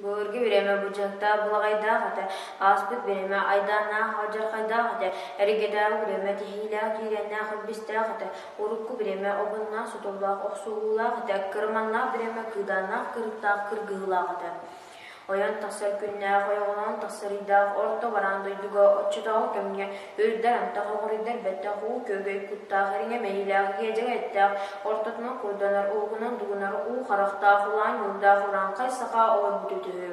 Былыргы бириэмэ былдьаһыктаах былаҕайдаах этэ, ааспыт бириэмэ айдааннаах алдьархайдаах этэ, эргэтээҕи бириэмэ тиһиилээх киирэннээх илбистээх этэ, урукку бириэмэ обуннаах-сутуллаах охсуһуулаах этэ, кырыманнаах бириэмэ кыыдааннаах кырыктаах кыргыһыылаах этэ. Ойон тахсар күннээх, ойоҕолоон тахсар ыйдаах орто бараан дойдуга оччотооҕу кэмҥэ үрдэр антах оҕуруйдар бэттэх уу күөгэй куттаах ириҥэ мэйиилээх иэдьэгэй эттээх ортотунан курданар уһугунан дугунар уу харахтаах улаан ньуурдаах урааҥхай саха олорбут үтүһү.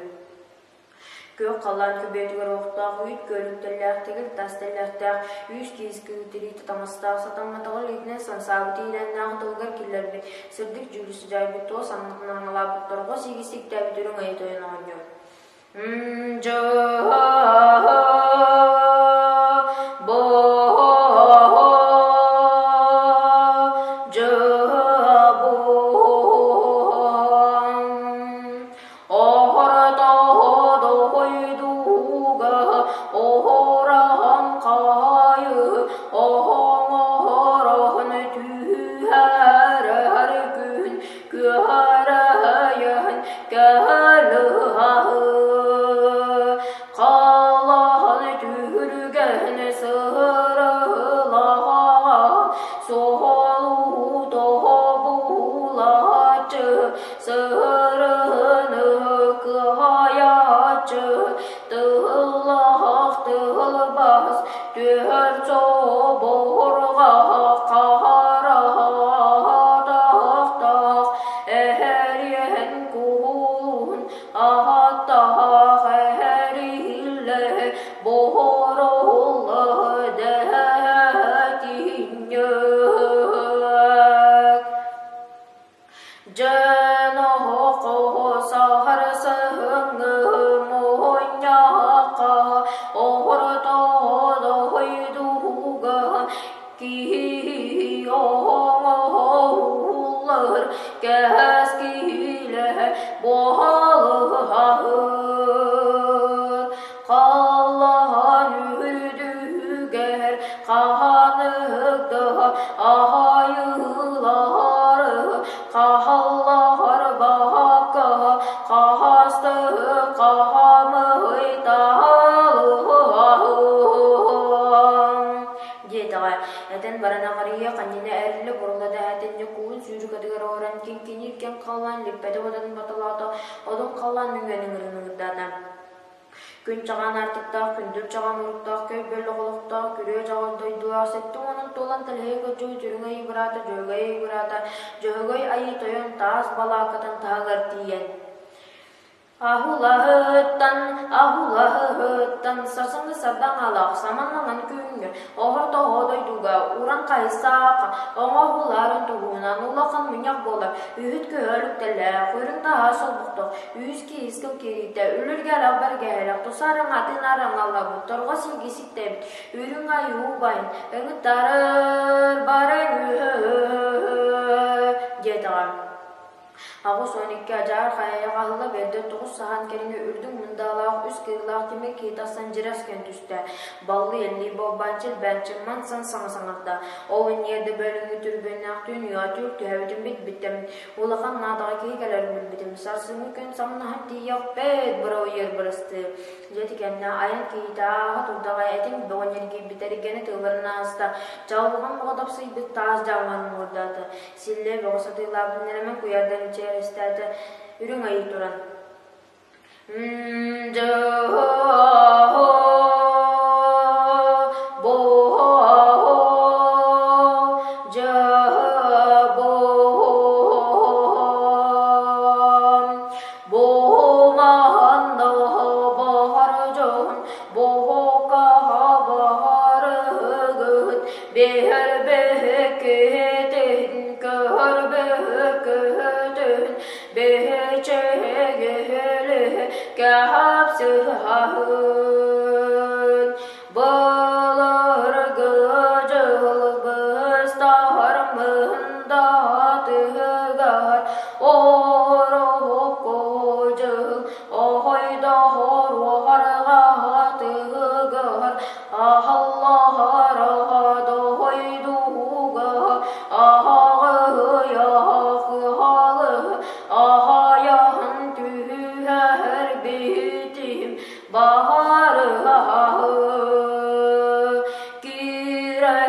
Күөх халлаан күбүөтүгэр олохтоох үүт күөлүктэллээх тигил тас тэллэхтээх үүс киис кыыл тириитэ таҥастаах сатамматаҕы илиитинэн самсаабыт иилэннээх тылыгар киллэрбит сырдык дьүүлү сыдьаайбыт туос аннытын аҥалаабыт торҕо сииги сииктээбит үрүҥ айыы тойон оҕонньор Күһэрэйэн кэлыһаһы, халаһан түһүлгэн сырылаҕа, суолу тобулааччы, сырыны кыайааччы, тыллаах тылбас түһэр соборҕа хараатахтаах эһэриэн куһун ааттаах эһэриллэ боһоролла дэһэтинньэк Дьэн оһоҕо саһар сыһыҥҥы муонньахха оһордоодойдуга киһи оҥоһуллар кэскилэ буолаһыр Халлаан үрдүгэр хаһаныгда аһайыылаһар хаһаллаһар баһакка хаһасты хаһамыйталыһаһын диэтэҕэ этэн баран аҕарыйа ханньына эриллэ бурла дэһэтин ньукуун сүүрүкэтигэр олорон киҥкиниир кэм халлаан липпэтэ уотун баталаата одун халлаан мөҥүөн ыҥырын ыҥырдаана Күн чаҕаан аартыктаах, күндүл чаҕаан уруктаах, көй бөлөх олохтоох, күрүө дьаҕыл дойдулаах, сэттэ уонун туолан тэлэһийэ көрдьүгүт Үрүҥ Айыы быраата Дьөһөгөй Айыы быраата Дьөһөгөй Айыы Тойон таас балаакатын таһыгар тиийэн Аһулаһыттан, аһулаһыттан, сарсыҥҥы сардаҥалаах саманнаҥан күҥҥэ, оһор-тоһо дойдуга уран хайысааха, оҥоһуларын туһунан улахан мунньах буолар, үһүт көһөлүктэлээх, үрүҥ таһаа солбуктаах, Үһүс киһи кыл киириитэ үлүргэлээх бэргэһэлээх тусараҥатын араҥалабыт торҕо силги ситтэбит үрүҥ айуу убайын ыҥыттарар баран үһү диэтэҕэ. 82 адьаар хайайах аһылла биэрдэ тоҕус саһаан кэриҥэ үрдүк мындаалаах үс кыыллаах тимир киһи тахсан дьирэс гэн түстэ. Баллы эллии болбаанчы элбээнчи ман-сан саҥа саҥарда. Ол иннигэр да бөлүҥҥү түргэннээх түүн уйаатыыр түһэбитин бит-биттэммит Улахан наадаҕа киһи кэлэрин билбитим. Сарсыҥҥы күн самнаһан тиийиэхпит, быраҕыйар бырастыы. Дьэ ити кэннэ айан киһитэ ааһа турдаҕа этиҥ бөҕө ньиргийбит эргэни тылларын ааста, чаҕылҕан бөҕө дапсыйбыт таас дьаамҥа муҥурдаата. Силлиэ бөҕө сатыылаабыт нэлэмэн куйаардан мичээристээтэ, үрүҥ айыы туран Кэһэпсыһаһын былыргы дьыл быстар мындатыгар орохко дьыл оһойдоһор уоһарҕаһатыгар аһаллаһар дохойдуга аһаҕыйахыһалы Аһайаһын түһэр Көрбүтүм баҕарыһы киирэ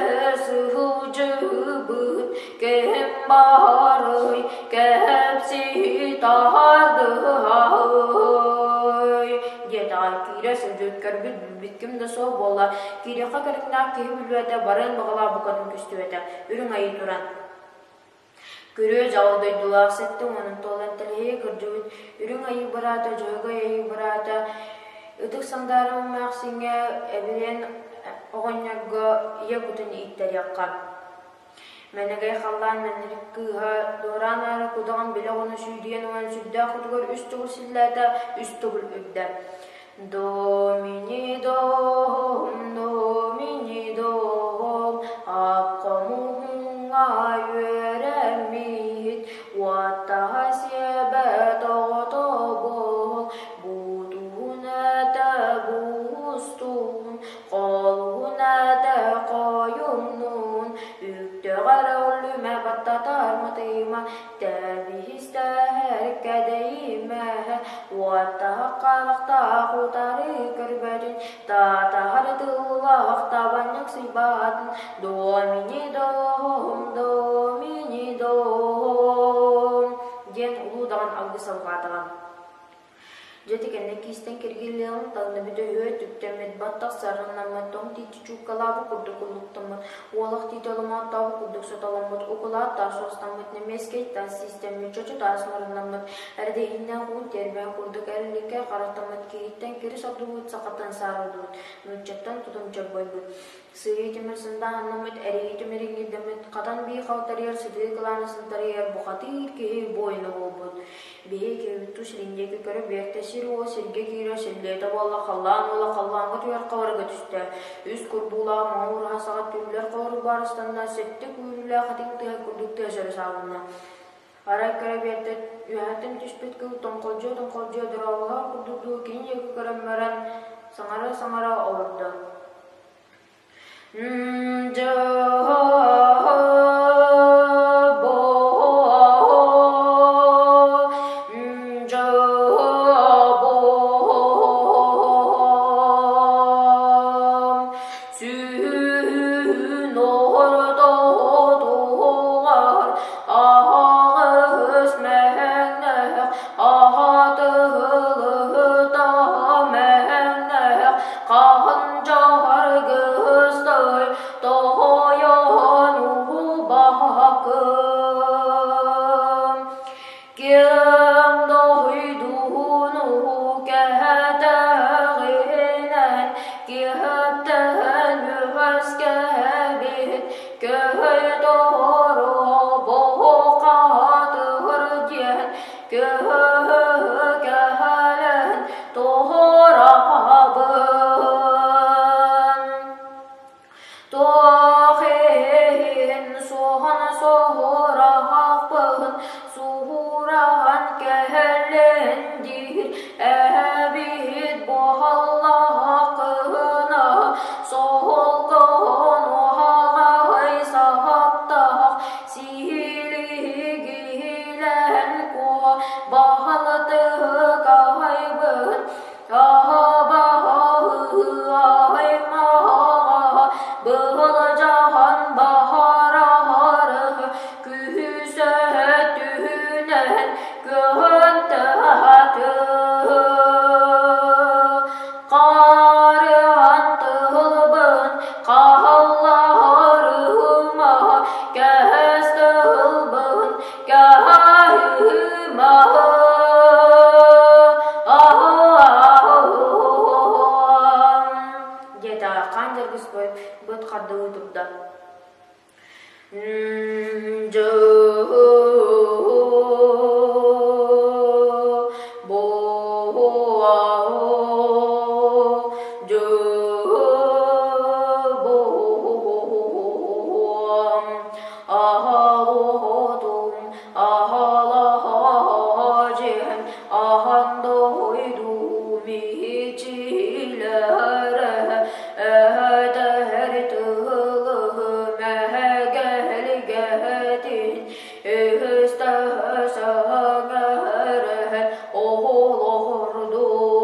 сылдьыбыт кэм баарый кэпсии тардыһай диэтэҕэ киирэ сылдьыбыт көрбүт билбит ким да суох буолла киириэххэ кэриҥнээх киһи билбэтэ барыан баҕалаах букатын көстүбэтэ үрүҥ айыы туран Күрүө-дьаҕыл дойдулаах 70-ун туолан тэлэһийэ кырдьыбыт Үрүҥ Айыы быраата Дьөһөгөй Айыы быраата Ытык Сандаара эмээхсиҥҥэ эбилэн оҕонньорго ийэ кутун ииттэриэххэ. Мэнэгэй халлаан мэнэрик кыыһа Дуораан аара кудаҕан били оҕону сүүдүйэн ылан сүрдээх хотугар үс төгүл силлээтэ, үс төгүл үрдэ. Домини дом, домини дом, ап-хомуһуҥҥа үөрэммит, уоттаһа сиэбэт оҕото буол, буутуһун этэ буустун, холуһун этэ хойумнун, үктэҕэр өлүмэ баттатар матыйма, Тэбиһистэһэр кэдэйимэ, уоттаах харахтаах утары көрбөтүн, таатаһар тыллаах табанньык сыйбатын, Домини дом, домини дом диэн улуу даҕан алгыс алҕаатаҕа. Дьэ ити кэннэ киистэн киргиллиэҕин таҥныбыт өһүө түктэммит, баттах сарыннаммыт, тоҥ тиити чууккалаабыт курдук уллуктаммыт, уолах тиити оломоттообут курдук сотоломмут, укулаат таас уостаммыт, немецкэй таас систэммит, чочу таас муруннаммыт, эрэдэһииннээх уун тиэрбэһэ курдук эриликкэй харахтаммыт, киһиттэн кирис ордубут, сахаттан саарыллыбыт, нууччаттан тутум чорбойбут. Сыыйа тимир сындааһыннаммыт, эрийэ тимир иҥиирдэммит, хатан бии халтарыйар, сытыы кылаана сынтарыйар бухатыыр киһи буойуна буолбут. Биһи киһибит тус илин диэки көрө биэртэ, сир уола сиргэ киирэр, силлиэтэ буолла, халлаан уола халлааҥҥа түһэр хабарга түстэ. Үс курбуулаах маҥан ураһа саҕа түллэр ховор баарыстанна, сэттэ күүрүүлээх этиҥ тыаһа курдук тыас өрө саалынна. Арай көрө биэртэ, үөһэттэн түспүт кыыл тоҥхолдьуйа-тоҥхолдьуйа дорооболоох курдук дуу кини диэки көрөн баран, саҥара-саҥара олордо. Аһаҕас мэҥнээх, аһатыһылыта мэҥнээх, хаһан дьаһаргыстай тоһойон убакым. Киэҥ дойдуну кэтэҕинэн, киэптэн үөскээбит Көһөй-доҕоро бохатыр диэн көһө-кэһэлэн туһурабын. Туох иһин суоһун суһураахпын суһураан кэһэлэн диир эбит буоллаххына Соһолгон уһаҕай саһаптаах сиһилигилэн куо баһылытыкайбын аһабаһыаймаҕа быһылдьаһан баһарары күһүсэ түһүнэн көһөнтөһөтө Харыһан тылбын хаһаллаһарыма, кэһэс тылбын кэһэһима. Диэтэҕэ хаан дьаргыс быт хардыы турда. Эһэтэр тылым эһэгэлгэтин өстөсөҥөрө оҕолордум.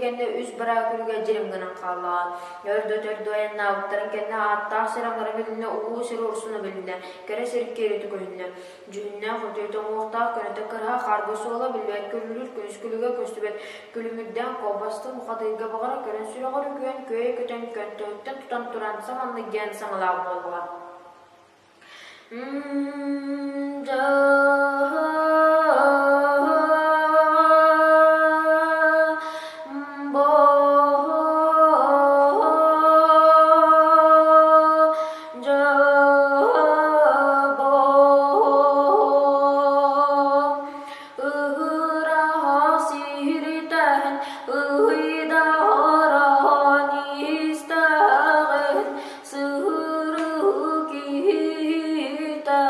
кэннэ үс бараа күлүгэ дьирим гынан хааллаҕа. Өр да өтөр айаннаабыттарын кэннэ ааттаах сир аҥара билиннэ, улуу сир урсуна билиннэ, кэрэ сир киэрэтэ көһүннэ. Дьүһүннээх үтүөтэ уҥуохтаах көнөтө кыраһа хаарга суола биллибэт күлүлүүр күнүс күлүгэ көстүбэт күлүмүрдээн куобастын бухатыырга баҕара көрөн сүрэҕэр үкүйэн күөйэ көтөн көнтөһүттэн тутан туран саманнык диэн саҥалаах буоллаҕа. Ыһыраһа сиритэн ыйдаһаран истэҕин сыһырыы киһитэ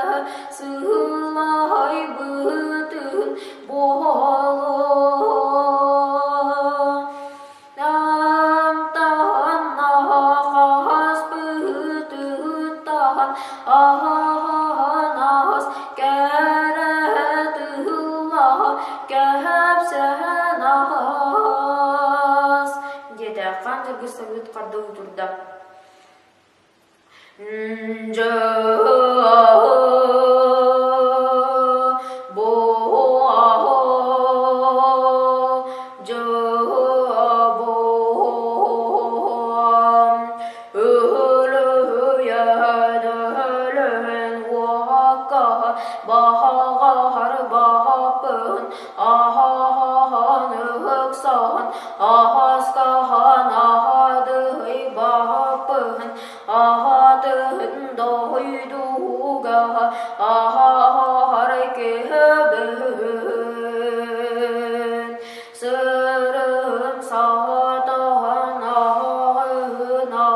сыһылайбытын буолуо. Намтаһан аһаһанаас кэрэтыһыллаһа кэпсээн аһаас диэтэ хаан дьаргыс сабыыт хардыы турда. Аһаатын дойдуга аһаар киһибин сырым саатаһан аһына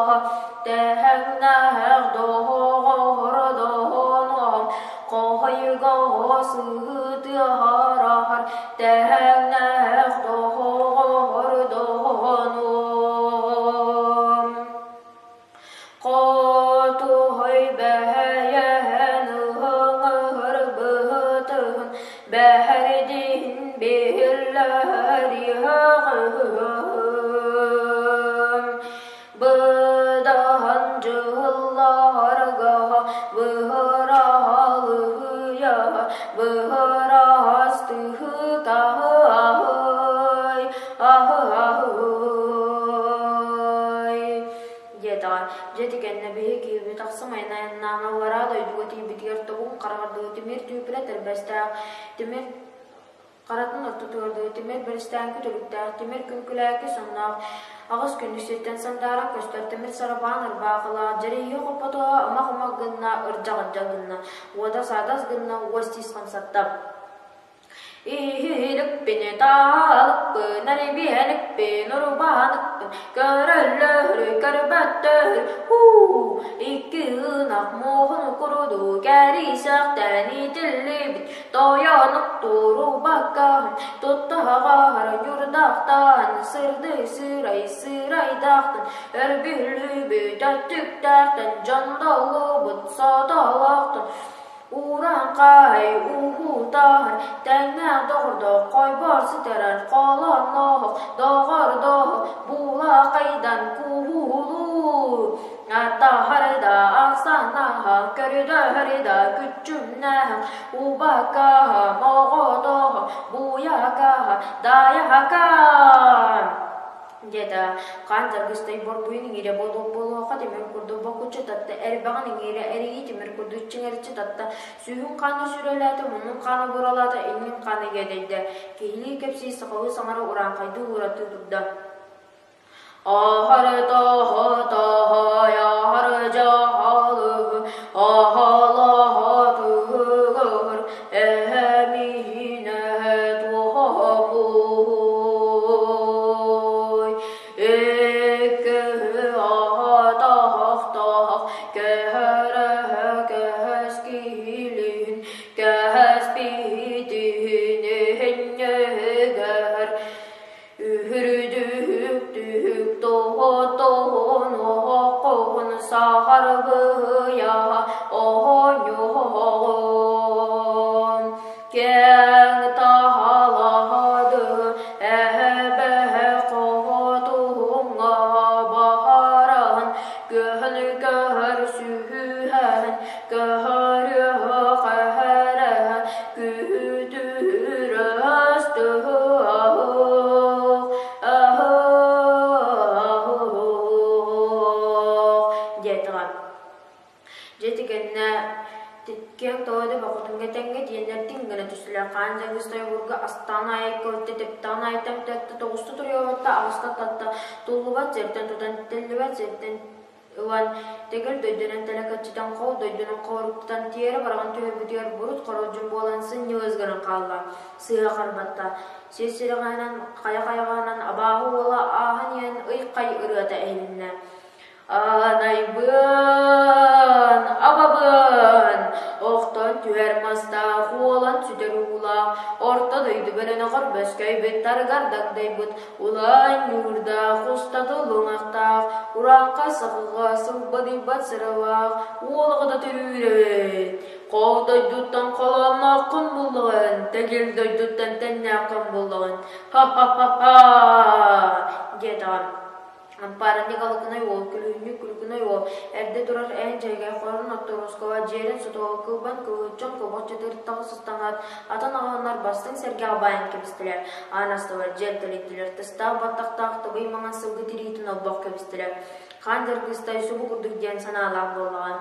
тэһэҥнээх доҕордоном хоһойго сыытыаһарар тэһэҥнээх доҕордоном Хотуой бэйэһэн ыһыҥырбытын бэһэрдин биллэриэҕим. Быдаһан дьылларга быһыраалыйа быһыраастыһыкаай аһый диэтэҕэ. Дьэ ити кэннэ биһиги киһибит ахсым айаннаан аллараа дойдуга тиийбитигэр тобугун хараҕар дылы тимир түүпүлэ тэрбэстээх, тимир харатын ортотугар дылы тимир бэрэстээҥки түлүктээх, тимир күҥкүлээки сонноох, аҕыс күндү сиртэн сандааран көстөр тимир сарапаан ырбаахылаах, дьэриһии хоппотоҕо ымах-ымах гынна, ырдьах-ырдьах гынна, уота саадас гынна, уос тиис хамсатта. Иһиликпин, таалыкпын, эрибиэликпин, урбааныкпын, көрөллөр, көрбөттөр, һуу, икки ынах муоһун курдук кэрисэхтэн итиллибит тойонук турубаккаһын туттаҕаһар ньурдахтаан сырдыы сырай сырайдаахтан өрбүллүбүт өттүктээхтэн дьондоллубут сотолоохтон Урааҥхай уһуутаһар, тэҥнээх доҕордоох хойбор сытарар холонноох доҕордоох булаахайдан куһулуур Аттаһар да ахсанаһа, көрдөһөр да күччүмнээх, убакаһа, моҕотоһо, буйакаһа, дайака диэтэ. Хаан Дьаргыстай борбуйун иҥиирэ буолуох буолуохха тимир курдук бокуччу татта, эрбэҕин иҥиирэ эрийии тимир курдук чиҥэриччи татта, сүүһүн хаана сүүрэлээтэ, муннун хаана буралаата, иннин хаана иэдэйдэ. Киһилии кэпсии сахалыы саҥара урааҥхайдыы уураттыы турда. Аһары тоһо тоһойор дьаһалы аһалаһатыгыр эһэмиинэ туһамуй Икки аһатахтаах кэһэрэһэ кэскилин кэспитин иһинньигэр Үһүрдүк түһүк тоһо-тоһо. Иккиэн тоҕо да бокутуҥҥа тэҥҥэ тиийэннэр тиҥ гына түстүлэр, хаан дьаҥыс тойбурга астаан аайы көртө, тэптэҕин аайы тэмтэртэ, тоҕуста туруйабатта, аҕыста татта, туллубат сиртэн тутан, тэллибэт сиртэн ылан, тэгил дойдунан тэлэкэччитэн, хол дойдунан хооруктатан, тиэрэ бараҕын түһэрбитигэр бурут хоролдьун буолан сынньылыс гынан хаалла, сыыһа харбатта. Сир сирэҕэһинэн, хайа-хайаҕаһынан абааһы уола ааһан иһэн ый-хай ырыата иһилиннэ. Анайбын, абабын, охтон түһэр мастаах, уолан сүтэр уулаах, орто дойду бөлөнөҕөр бөскөйбүт, тарыгар дагдайбыт, улаан ньуурдаах, устата луҥахтаах, урааҥхай саҕаҕа сылбадыйбат сыралаах, уол оҕото төрүүр эбит. Хол дойдуттан холооннооххун буллаҕын, тэгил дойдуттан тэннээххин буллаҕын, ха-ха-ха-ха диэтэҕим. Ампаарынньык алыкынай уол, күлүүнньүк күлүкүнэй уол, эрдэ турар эн дьайгай хорун оттуруускаҕа дьиэрин сотоҕо кылбан кылыһыччан кобох чытыртаҕы сыстаҥаат, атын аҕаланнар бастыҥ сэргэҕэ баайан кэбистилэр, аан астылар, дьиэл тэлэйдилэр, тыстаах баттахтаах тыбый маҥан сылгы тириитин олбох кэбистилэр. Хаан Дьаргыстай субу курдук диэн санаалаах буоллаҕа.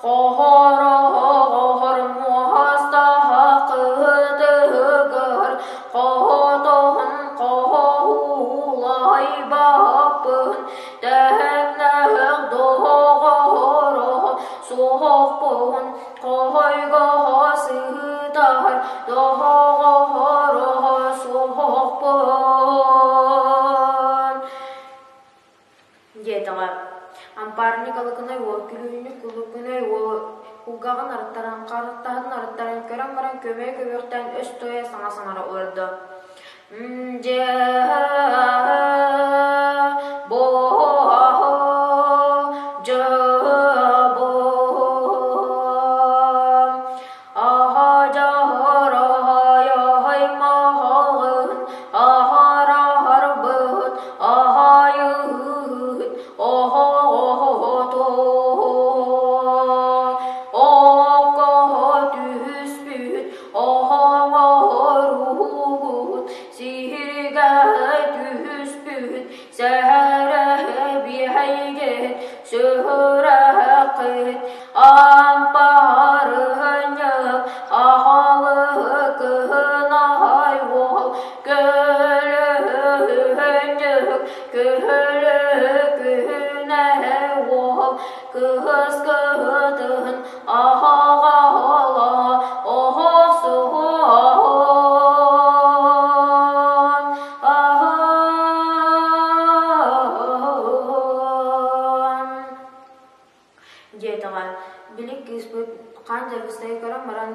Хоһороһор муостаһа кытыгыр, хоһотоһун хоһуулайбаппын, тэҥнээх доҕоро суохпун, хоһойгоһо сытар доҕоро суохпун диэтэҕэ. Ампаарынньык алыкынай уол, күлүүһүнньүк кулукунай уол кулгааҕын арыттаран, харахтаһын арыттаран көрөн баран көмөй көбүөхтээн өс тойо саҥа саҥара олордо. Дьэ, бо, дьэ, бо, Сүрэххит Ампаарыһынньык аһалыкыһынай уол көлөһүнньүк күһүлүкүһүнэ уол кыһыс кыһытын аһаҕаһала оһохсуһуон аһаан диэтэҕэ. Били кыыспыт хаан дьаргыстайы көрөн баран,